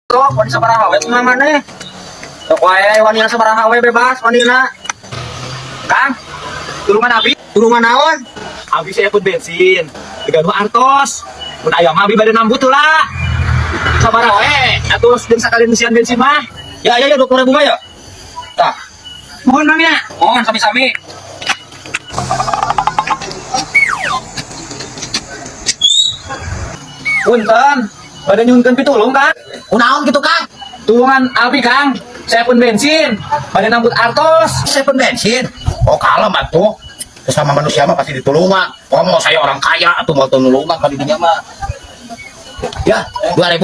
Sok, wani sabaraha we kumaha maneh? Sok wae wani sabaraha we bebas wanina. Kang, tulungan abi. Tulungan naon? Abi saya pun bensin. Gaduh artos. Mun aya mah abi bade nambut heula. Sabaraha we atuh jeung sakali ngeusian bensin mah. Ya ya ya 20.000 mah ya. Tah, Mohon, Bang, ya. Mohon sami-sami. Punten, bade nyuhunkeun pitulung, Kang. Kunaon gitu, Kang? Tulungan abi, Kang. Saya pun bensin, bade nambut artos. Saya pun bensin. Oh, kalem atuh. Sesama manusia mah pasti ditulungan. Oh, mau saya orang kaya atau mau tulungan kali dinya mah. Ya, 2.000.